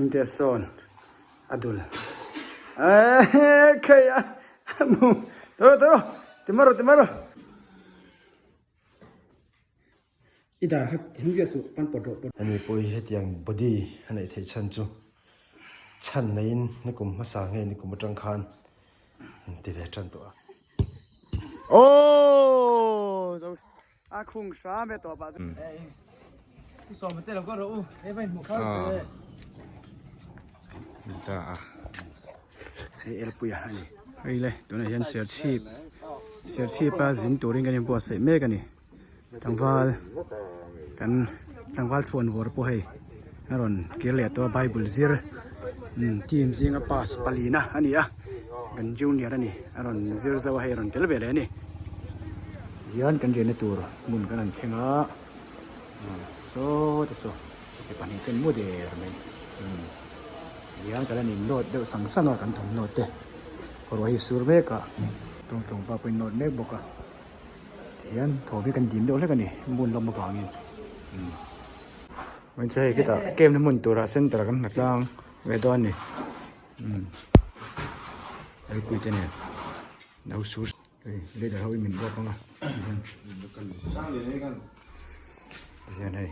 Hmingtea sawn a dul eekhei a mu tawh rawh tawh rawh ti mai rawh ti mai rawh. I dar kha thing ziah suh pan pawt rawh pawt. Ani pawh hi hetiang body a neih theih chhan chu chhan neiin nikum hmasa nge nikum atang khan an ti ve tan tawh a. Aww zo a khung hram e tawp ah chuan. Pu Sawma te lo kal rawh u he va inhmuh kha te. Ta a. Hei elpui a ani. Hei le tunah hian serchhip serchhip a zin turin kan inbuatsaih mek a ni. Tlangval kan tlangval chhuan vawr pawh hei a rawn kir leh tawh a bible zir team zinga pass palina a ni a kan junior a ni a rawn zir zo a hei a rawn tel ve leh a ni tihian kan riahna tur hmun kan rawn thleng a saw te saw mi pahnih chuan mu der mai tihian kan han in nawt deuh sang sang a kan thawmhnaw te ruah hi sur mek a tawngtawng pa pawhin nawt mek bawk a. Tihian thaw hi kan dim deuh hlek a ni hmun lam avangin umm chu hei khitah camp na hmun turah center ah kan hna tlang ve dawn a ni umm elpui te nen no sur hei leader ho in min ruak ang a tihian hei.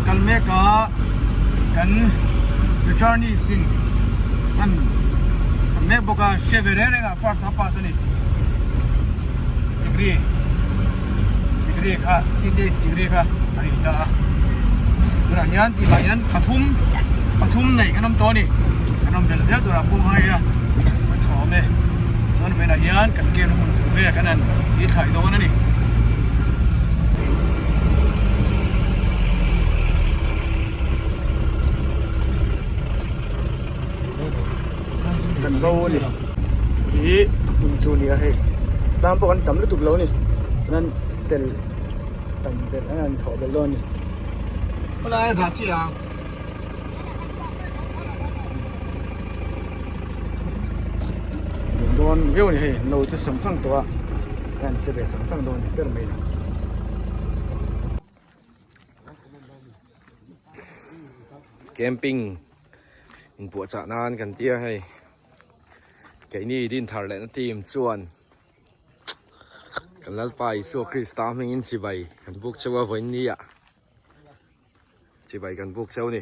Kal mek a kan returnee sin an kan mek bawk a hria ve reng reng ah first a pass a ni degree degree kha CTS degree kha a ni ta a tunah hian tih ah hian pathum pathum nei kan awm tawh a ni kan awm belh zel turah pawh ngai ila a tha awm e chuan vawiinah hian kan game na hmun tur vel kan han ti thlai dawn a ni. Kan bo a ni ih hmun chu a ni a hei tlang pawh kan tam lutuk lo a ni chuan tel tam belh an han thawh belh dawn a ni. Dawn viau a ni hei no chu sang sang tawh a an che ve sang sang dawn a ni ber mai a ni. Camping inpuahchah nan kan tia hei keini din thar lehna team chuan kan Lalpa Isua Krista hmingin chibai kan buk cheu a vawiin ni ah chibai kan buk cheu a ni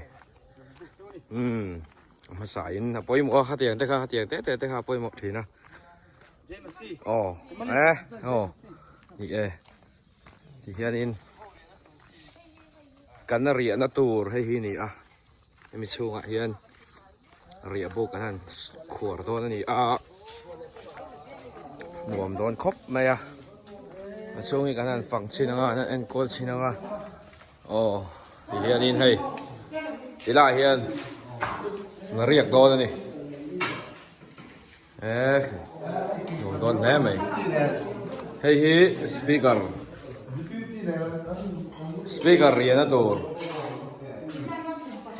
umm a hmasa in a pawimawh a khatiang te kha khatiang te te te kha a pawimawh thin a aw eh aw ni e. Tihianin kan riahna tur hei hi a ni a hemi chhungah hian riah buk an han khuar dawn a ni a nuam dawn khawp mai a a chhung hi kan han fang chhin ang a an han enkawl chhin ang a aw tihianin hei tilaiah hian an riak dawn a ni. Eh, nuam dawn hle mai. Hei hi speaker speaker riahna tur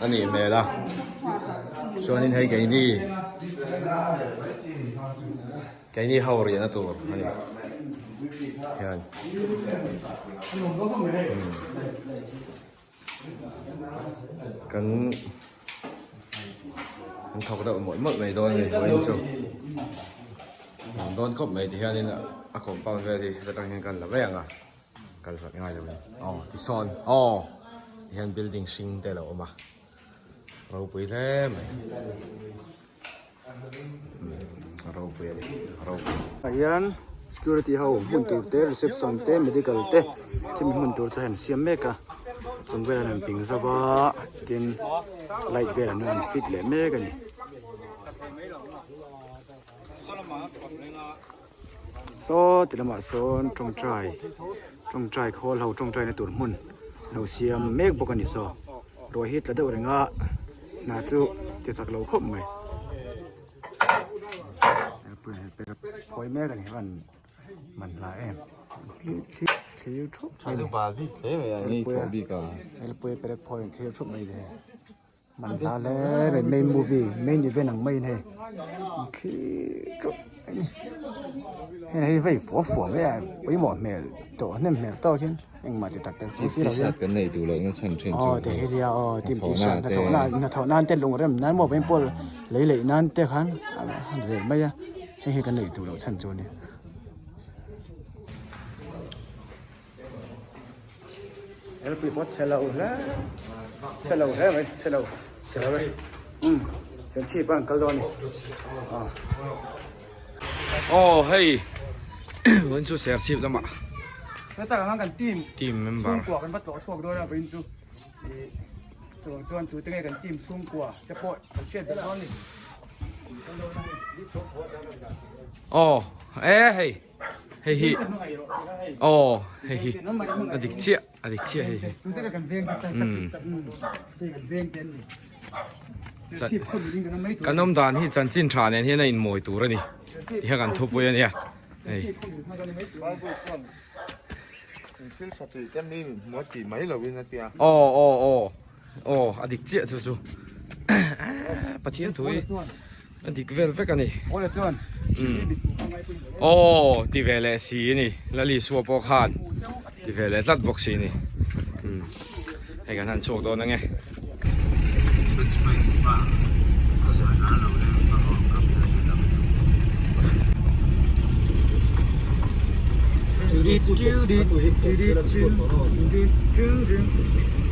a nih hmel a. Chuanin hei keini keini ho riahna tur a ni hian. Kan kan thawk deuh mawlh mawlh mai dawn a ni vawiin chu nuam dawn khawp mai ti hianin a compound vel hi heta tang hian kan la mai ang a kal hlat ngai lo in aw tisawn aw ti hian building hring te a lo awm a ropui hle mai ropui a ni ropui. Ah hian security ho hmun tur te reception te medical te chumi hmun tur chu a han siam mek a chung vel an han ping zauh a tin light vel an han fit leh mek a ni. Saw ti lamah sawn tawngtai tawngtai khawl ho tawngtai na tur hmun lo siam mek bawk a ni saw ruah hi tla deuh reng a hna chu ti chak lo khawp mai phawi mek a ni a van man hla em. Thlir thup mai ni. Elpui perek phaw in thlir thup mai ni hei. Man hla hle mai main movie main event ang maiin hei thlir thup mai ni. Hei hei vei fua fua mai a pawimawh hmel tawh hnem hmel tawk hian engmah ti tak tak chung si lo hian. Aw ti hi nia aw team t-shirt hnathawh nan te lungrem nan maw pawl lei leih nan te khan a zel mai a hei hi kan neih duh loh chhan chu a ni. Elpui pawh chhe lo hle chhe lo hle mai chhe lo chhe lo e um Serchhip a an kal dawn a ni aw. Aw hei vawiin chu Serchhip lamah Heta khan kan team team member chhungkua kan va tlawh chhuak dawn a vawiin chu ih chuvang chuan tute nge kan team chhungkua te pawh kan hriat belh dawn a ni. Aw e hei. Hei hi aw hei hi a dik chiah a dik chiah hei hi kan awm dan hi chanchin tha nen hian a inmawi tur a ni ti kha kan thupui a nia hei. Aw aw aw aw a dik chiah chu chu Pathian thu hi a dik vel vek a ni aw ti ve leh si a ni Lali Isua pawh khan ti ve leh tlat bawk si a ni hei kan han chhuak dawn ange.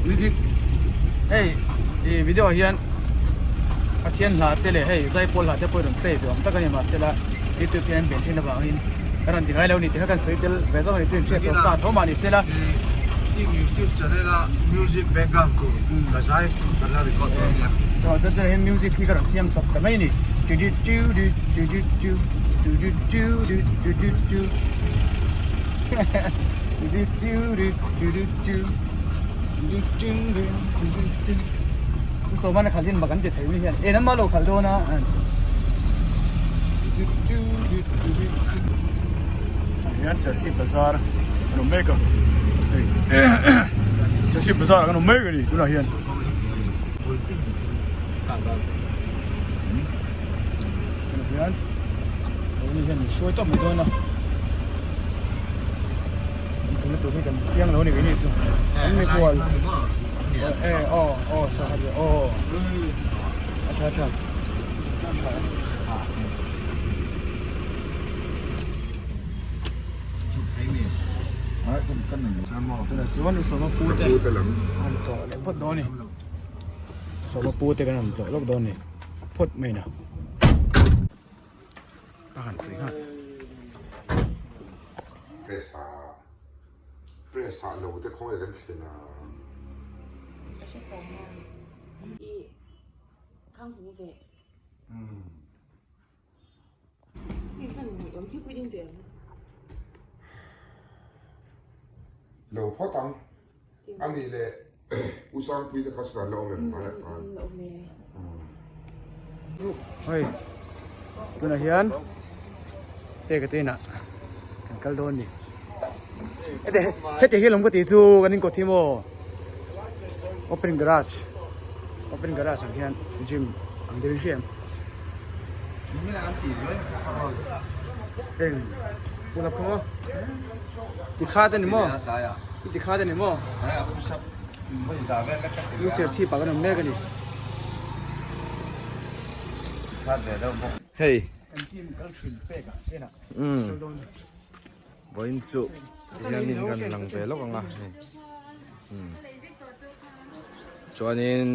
Music hei ih video ah hian Pathian hla te leh hei zaipawl hla te pawh rawn play ve awm tak a ni mahsela youtube hian an ben thin avangin ka rawn ti ngai lo a ni tih kha kan sawi tel ve zawk a ni chu inhriat tawh sa tho mah ni sela. Youtube channel a music background tur ka zai kan la record dawn nia. Chuan chuan tunah hian music hi ka rawn siam chawp ta mai a ni. Tu du tu du tu du tu tu du tu du tu du tu tu du tu du tu du tu tu du tu du tu du tu Pu Sawmana khalh hian mak an ti thei mai hian en ama lo khalh dawn a tu du tu du tu du tu Hian Serchhip bazar an awm mek a hei Serchhip bazar ah kan awm mek a ni tunah hian. Tunah hian Tony hian min hruai tawp mai dawn a kan tuna tur hi kan chiang lo a ni keini chu an mikhual e aw aw sangha aw a tha tha a tha Tunah chuan Usawma pu te an tlawh leh phawt dawn a ni Usawma pu te kan han tlawh lawk dawn a ni phawt mai na a han sawi nghal. Press ah press ah lo te khawnge kan thlen a. Ka hre chang a i khang hmu ve. Lo phawt ang. A nih leh U Sangpui te kha sawn an la awm em mai ah khan. Hei tunah hian peka te inah kan kal dawn ni. Heti heti hi lawm ka tih chu kan inkawt hi maw open garage open garage ang hian gym ang deuh in hria em. Eng pula khaw maw ti kha te ni maw i ti kha te ni maw i serchhip ah kan awm mek a ni. Hei Kan team kal thin pek ah enah kal dawn ni. Vawiin chu hianin kan lang ve lawk ang a hei chuanin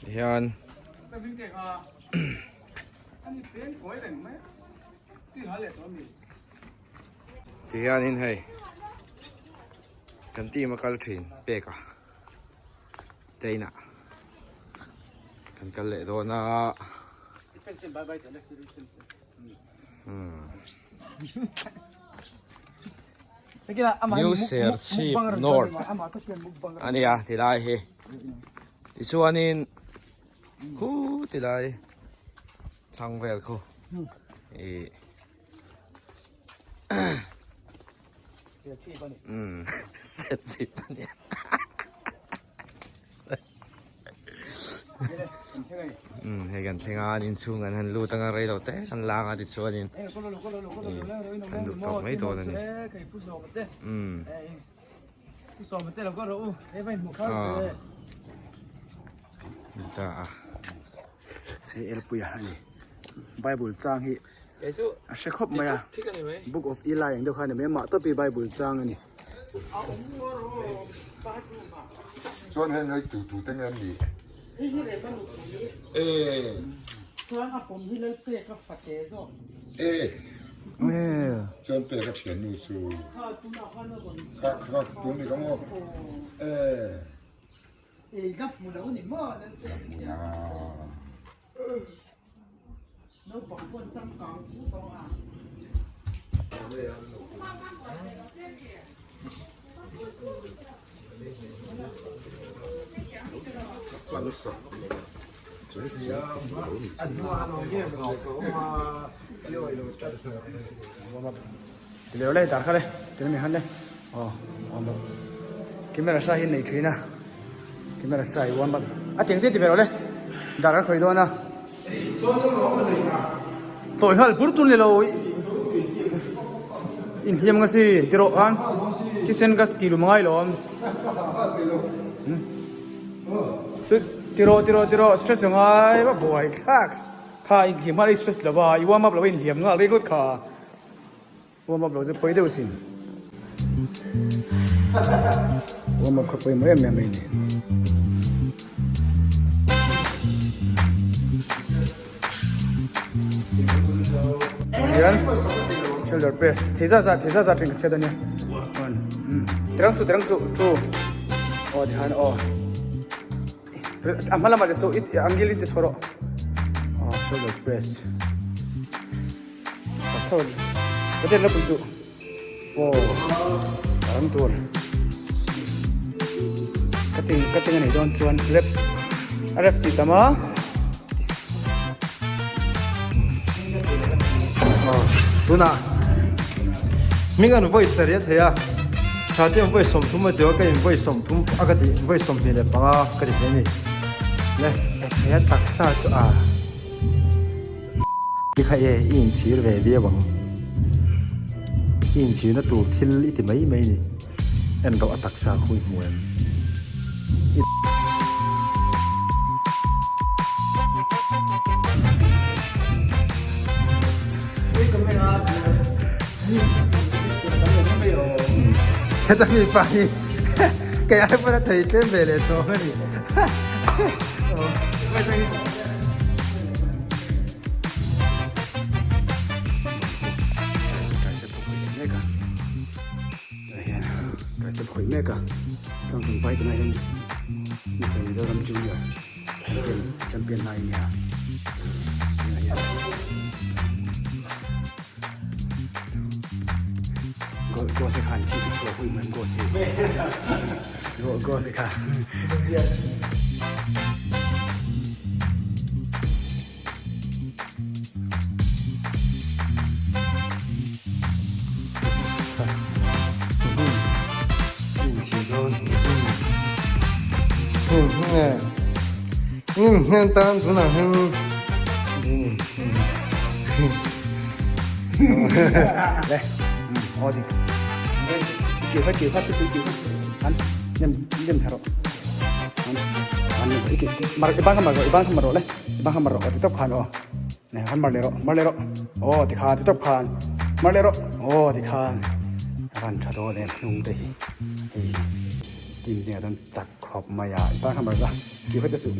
tihian tihianin hei kan team a kal thin pek a train ah kan kal leh dawn a. New Serchhip North a nia tilai hi tichuanin khu tilai thlang vel khu ih. Serchhip a ni. Umm Serchhip a ni. Umm hei kan thleng a an inchhung kan han lut anga rei lo te kan lang a tichuanin kan duh tawk mai dawn a ni. Umm. Ta a. Hei elpuia a ni. Bible chang hi a hre khawp mai a. Book of Eli ang deuh kha a ni mai a, mah tawp hi Bible chang a ni. Chuan heng hei tu tu te nge an nih? Ee. Chuan a pawm hi Lalpeka fate zawk. Ee. Chuan peka thiannu chu. Kha kha tun ni ka maw? Ee. Ei la hmu lo ni maw Lalpeka thiannu. Naupang pawh an changkang fu tawh a. Leu lai dar kha le tuna mi han le aw awm lo camera sa hi nei thin a camera sa hi warm up a tiang chiah ti ve lo le dar a khawi dawn a chawi nghal bur tur ni lo inhliam nga si ti rawh khan thisen ka ti lum angai lo awm chu ti rawh ti rawh ti rawh stress angai va buai thlak kha inhliam nghal i stress lo va i warm up lo a inhliam nghal ringawt kha. Warm up lo chu pawi deuh sin. Warm up kha pawimawh em em mai ni. Hian shoulder press thei zat zat thei zat zat ring ka chhiat ania. One tirang suh tirang suh two aw tikhan aw a hma lamah te saw angil in ti chho rawh aw shoulder press. Pathian la pui suh aw a ram tur cutting cutting a nih dawn chuan reps a reps tih tam a aw tunah hming an vawi sarih a thei a tha te an vawi 30 a tih a ka in vawi 30 a ka tih vawi 25 ka ti thei a ni le he taksa chu a. I kha e, i inchhir ve viau ang. I inchhirna tur thil i ti mai mai ni. En rawh a taksa khu i hmu em? I. Heta mi pa hi kei ai pawn a thei tlem ve leh chawng a ni. Tricep khawih mek a chuan kan vai tunah hian Mister Mizoram Junior Champion Champion lai a nia tunah hian Gose khan thil ti chhuah pui mai Gose Gose kha. Le aw dik kêu phát kêu phát cái kêu phát anh nem tharo anh mar ibang khamar ro ibang khamar ro le ibang khamar ro ti top khan o ne han mar le ro mar le ro o ti kha ti top khan mar le ro o ti khan ran tha do le hnung te hi hei team zinga chuan chak khawp mai a ibang khamar la kêu phát te chu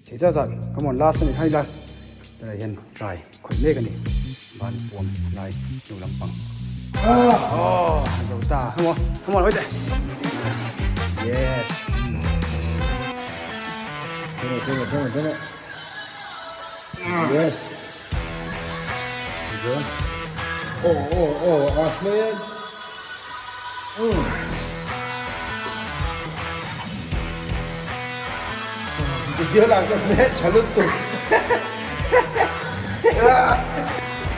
thei zat zat come on last ani khai last tunah hian try khawih mek ani ban puam lai hnu lampang oh zo ta come on come on wait yes Come on, come on, come on, come on. Yes. Zo. Oh, oh, oh, Ahmed. Video lah ke net chalut tu.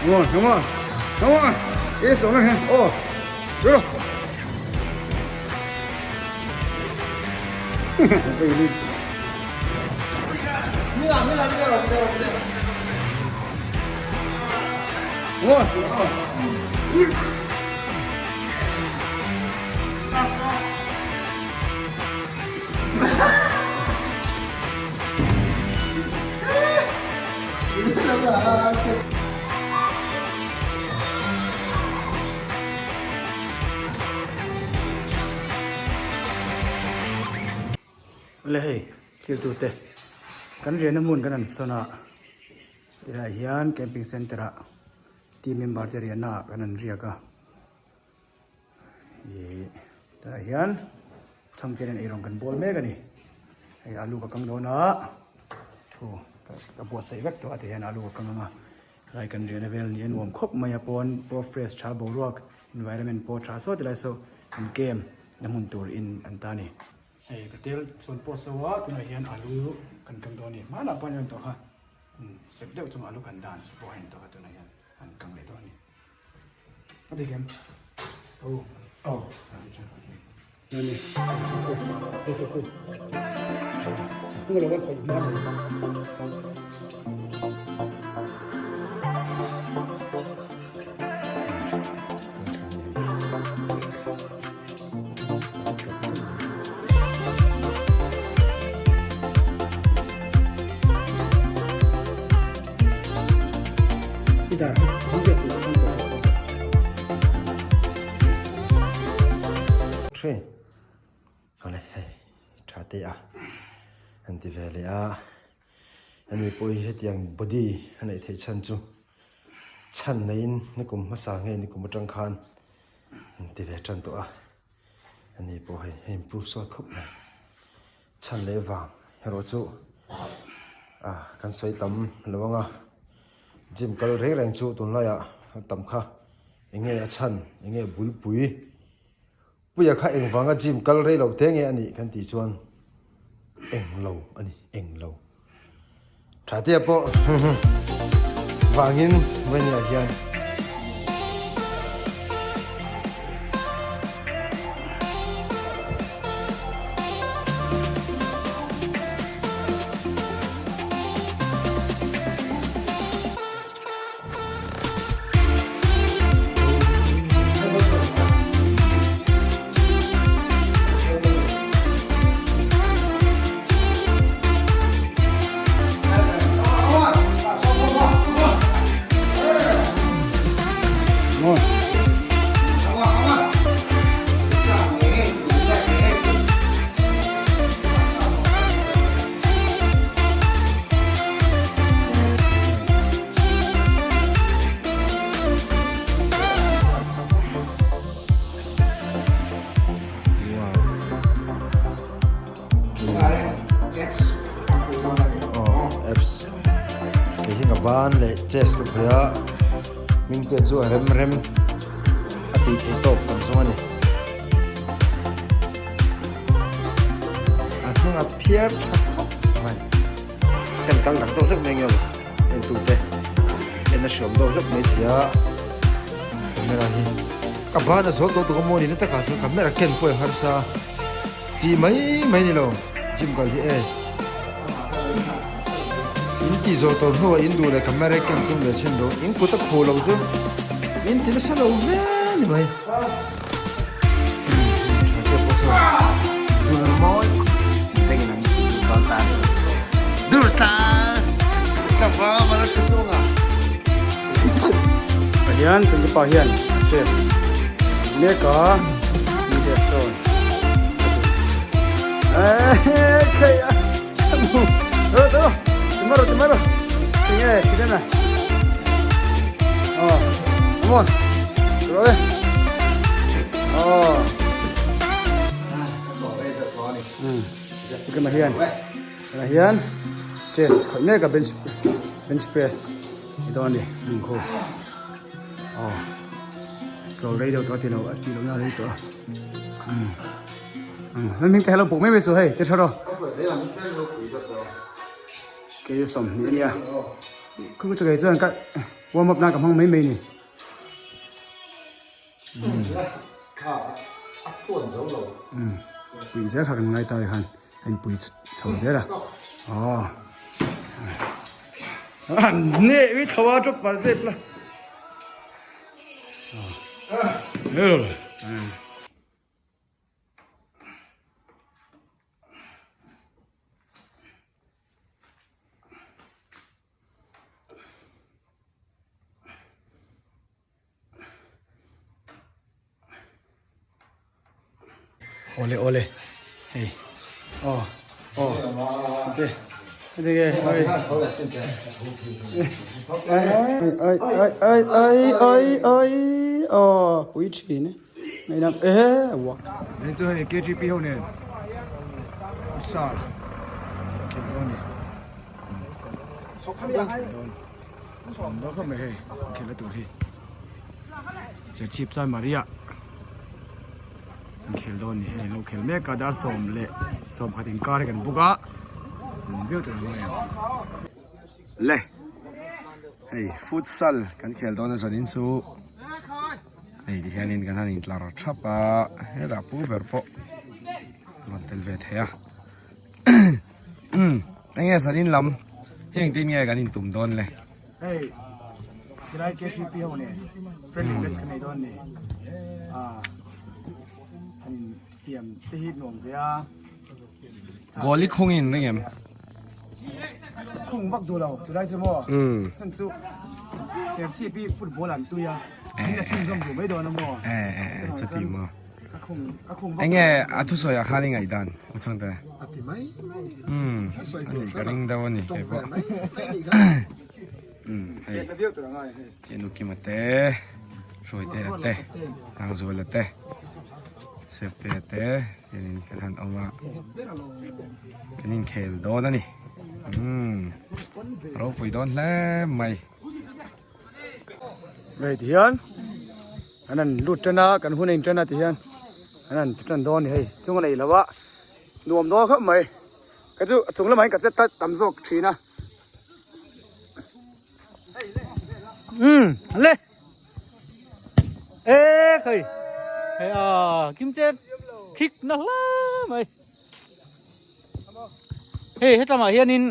Come on, come on, come on. Yes, on here. Oh, go. Le hei thiltute kan riahna hmun kan han sawn a tilai hian camping center ah team member te riahna ah kan han riak a ih tilai hian chhangte nen eirawng kan bawl mek a ni hei alu ka kang dawn a thu ka buatsaih vek tawh a tihian alu ka kang ang a Helai kan riahna vel ni a nuam khawp mai a pawn pawh fresh tha boruak environment pawh tha sawt tilai saw an camp na hmun tur in an ta a ni. Hei ka tel chuan pawh so a tunah hian alu kan kang dawn a ni hmanah pawh an rawn tawh kha sep deuh chunga alu kan dan pawh a in tawh kha tunah hian an kang leh dawn a ni. A dik em? Aw. Aw. Thin awle hei tha te a han ti ve leh a ani pawh hi hetiang body a neih theih chhan chu chhan neiin nikum hmasa nge nikum atang khan an ti ve tan tawh a ani pawh hei a improve sawt khawp mai chhan leh vang erawh chu ah kan sawi tam lo ang a gym kal reng reng chu tunlaiah a tam kha eng nge a chhan eng nge bulpui puia kha eng vanga gym kal rei lo te nge a nih kan tih chuan eng lo a ni eng lo tha te pawh vangin vawinia hian. Kei hi ka ban leh chest ka khawih a hming te chu a rem rem a tih theih tawk kan zawng a ni a hnung a phiar tha khawp mai kan kal dang deuh hlek mai nge en tu te en a hriam deuh hlek mai thei a camera hi ka ban a zawt tawh tuk a maw ni na takah chuan camera ken pawh a harsa ti mai mai ni lo gym kal hi e in tih zawh tawh hnuah in duh leh camera ken tum leh chin lo in kut a khuh lo chu in ti nasa lo hle ni mai. Hian chungte pa hian chef mek a mite sawn hian chest khawih mek a bench bench press ni dawn a ni hmun khu aw chawl rei deuh tawh a ti lo a tih loh na rei tawh a Nan hming te hello puk mai mai su hei ti tha rawh. Kei 20 ania. Khu chu kei chuan ka warm up na ka hmang mai mai ni. Kha a tluan zo lo. Pui zel kha kan ngai ta khan. A inpui chho zel a aw an neh mi tho a drop pah zep la Awle awle hei aw aw te tige oi ai ai ai ai ai ai aw pui thin e ngainam e wak hei chu hei KGP ho nen futsal khel dawn ni khel dawn dawn khawp mai hei khel a tur hi. Serchhip chuan Maria an khel dawn ni hei an lo khel mek a dar 11 inkar hi kan buk a nuam viau tur an ngai ang. Le hei futsal kan khel dawn a zanin chu hei ti hianin kan han intlar thap a hetah pu ber pawh a rawn tel ve thei a enge zanin lam heng tin nge kan intum dawn le. Hei tilai KCP ho nen friendly match kan nei dawn ni ah han in fiam te hi nuam ve a goal i khung in ring em khung vak duh lo tilai chu maw chan chu Serchhip hi football an tui a in a chhunzawm duh mai dawn a maw eh eh chuti maw Enge a thusawi ah khan i ngaihdan u chhangte? A ti mai mai. Umm a ka ring deuh a ni kei pawh. Umm hei Enukima te Hruaitea te Sangzuala te Septea te hianin kan han awm a kan inkhel dawn a ni. Umm ropui dawn hle mai. Hei ti hian an han lut tan a kan hun a in tan a ti hian an han ti tan dawn a ni hei chung a neih loh a nuam dawn khawp mai ka chu a chung lamah hian ka chet tam zawk thin a. Umm le e khei hei a kim che khik na hla mai hei hetlangah hianin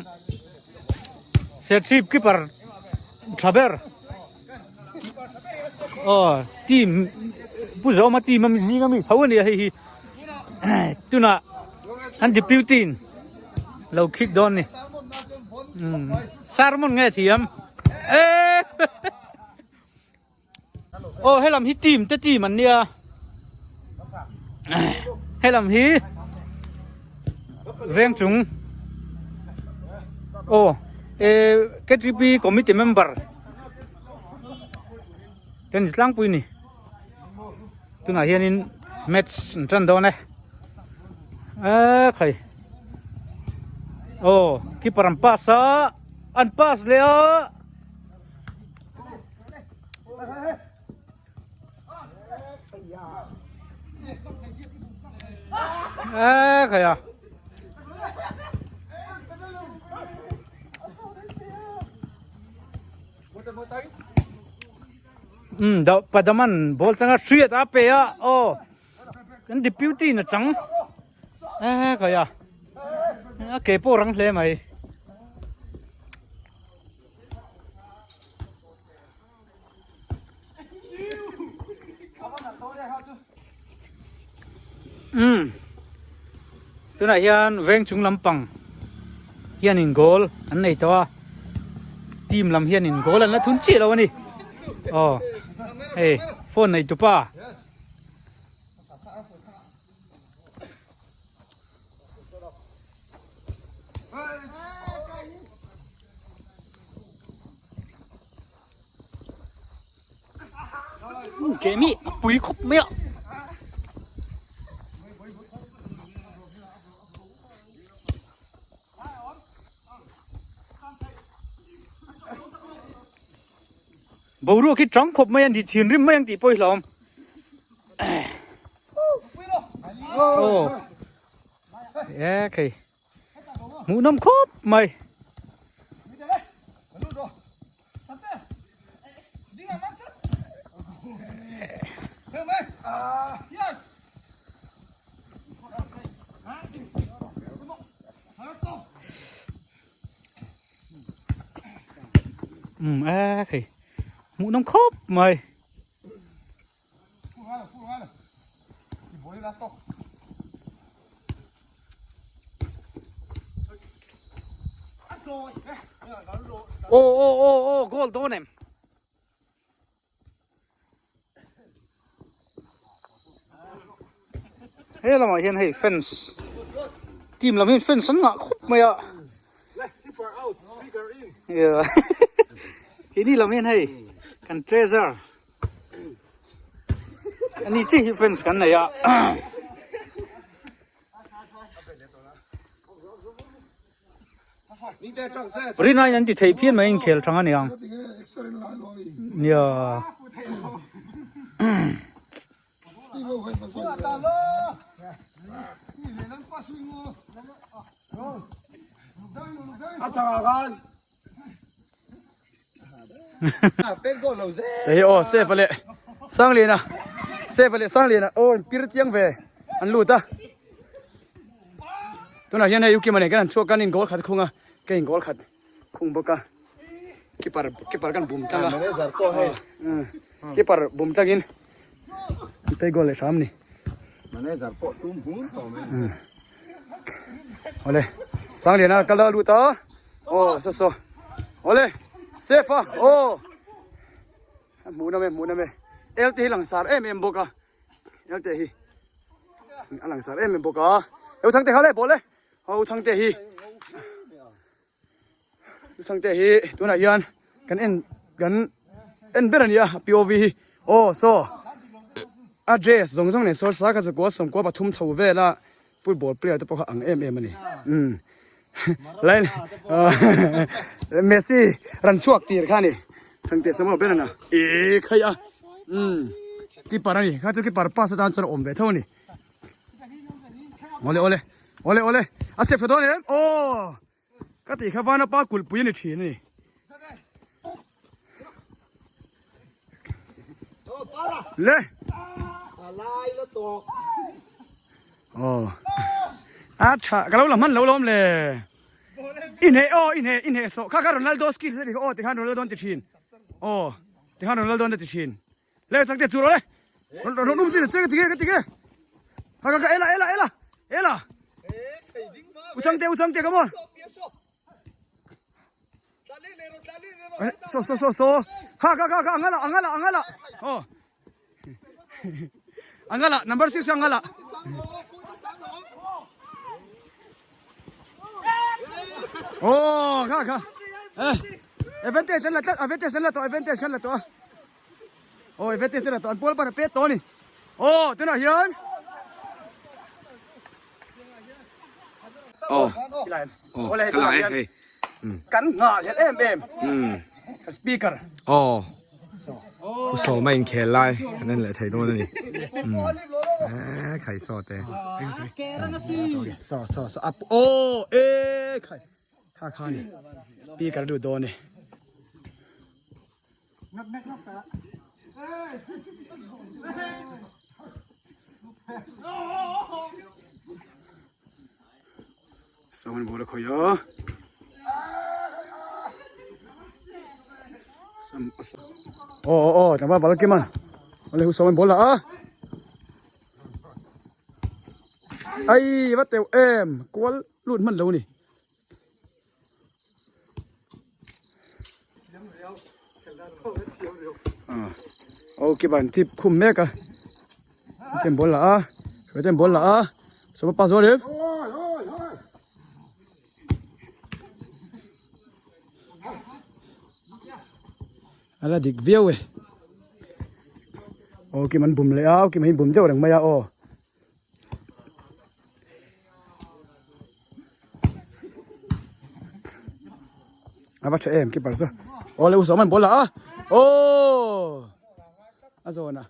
serchhip keeper tha ber aw team pu zawma team ami zing ami tho ania hei hi tunah an deputy in lo khik dawn ni umm sermon nge thiam e Aw helam hi team te team an nia helam hi veng chung aw e KTP committee member te ni tlangpui ni tunah hianin match an tan dawn e e khai aw keeper an pass a an pass leh a. A khai a um do padaman ball changa hriat a pe a aw kan deputy na chang a khai a a ke pawh rang hle mai. Umm tunah hian veng chung lampang hianin goal an nei tawh a team lam hianin goal an la thun chiah lo a ni aw hei phone nei tupa. Ke mi a pui khawp mai a. Boruak hi tang khawp mai a ni thinrim mai ang tih pawh hi hlauhawm. Aw e khei hmuhnawm khawp mai. Um e hei hmuh nawm khawp mai. Aw aw aw aw goal dawn em. He lamah hian hei fence team lam hian fence an ngah khawp mai a keini lam hian hei kan treasure ani chi hi fence kan nei a. Rinai an ti thei phian mai inkhel thang a niang. Nia. Hei aw Sefa leh Sangliana Sefa leh Sangliana aw an pir chiang ve an lut a. Tunah hian hei Ukima nen kan han chhuak kan in goal khat khung a ka in goal khat khung bawk a keeper keeper kan bum tlang a keeper bum tlang in an pay goal leh hram ni manager pawh tum hmun tawh mai awle Sangliana kal a lut a aw saw saw awle safe a aw hmuh nawm e hmuh nawm e L te hi langsar em em bawk a L te hi a langsar em em bawk a eu chhangte kha le ball le ho chhangte hi chhangte hi tunah hian kan en kan en ber a ni a POV hi aw saw a dress zawng zawng nen saw sa kha zakua sawmkua pathum chho vel a football player te pawh kha ang em em a ni um line Messi ran chhuak tir kha ni chhangte samuel ber a e khai a um keeper a ni kha chu keeper pass atan chuan a awm ve tho a ni awle awle awle awle a chep tha dawn em aw ka tih kha vana pa kulhpui a ni thin a ni le aw a tha ka lo la hman lo lawm le inheh aw inheh inheh sawh kha kha Ronaldo skills a ni kha aw tikhan Ronaldo an ti thin aw tikhan Ronaldo an ti thin le changte chu rawh le rawn um chi che ka ti nge ka ti nge ha ka ka ela ela ela ela u changte u changte come on so so so so ha ka ka ka angala angala angala oh angala number 6 angala oh kha kha eh advantage an la tlat advantage an la tawh advantage kan la tawh a Aw advantage an la tawh an pawl pan a pet tawh a ni aw tunah hian aw aw ka la e hei kan nghah hlelh em em kan speaker aw u sawma inkhel lai kan en leh thei dawn a ni e khai saw te saw saw saw aw e khai kha kha ni speaker duh dawn e Sawan ball a khawih a aw aw aw tlangval bal kim a awle hu sawan ball la a ai va teuh em kual lut hman lo ni. Ok ban tip khum mek a ten ball la a hruai ten ball la a sawma pass dawn em a la dik viau e ok man bum leh a ok man bum deuh reng mai a aw. A va tha em keeper chu aw le u sawm an ball la a aw a zawn a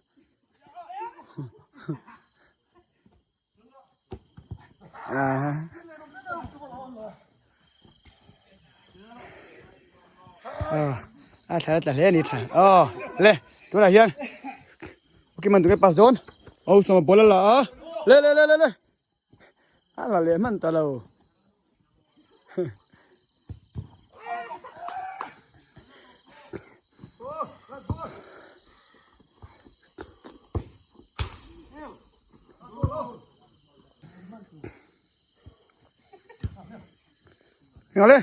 a thla tla hle a ni tha aw le tunah hian ok man tunge pass dawn aw sawma ball a la a le le le le le a la leh hman ta lo Ngale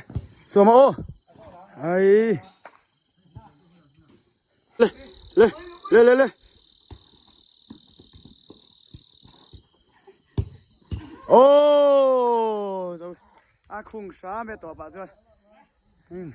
sawma aw ai le le le le le oh zo a khung hram e tawp ah chuan hmm.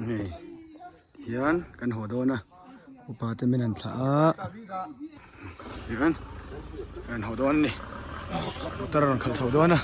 Hei hian kan haw dawn a upa te min an thlah a tichuan kan haw dawn a ni motor a rawn khalh chho dawn a.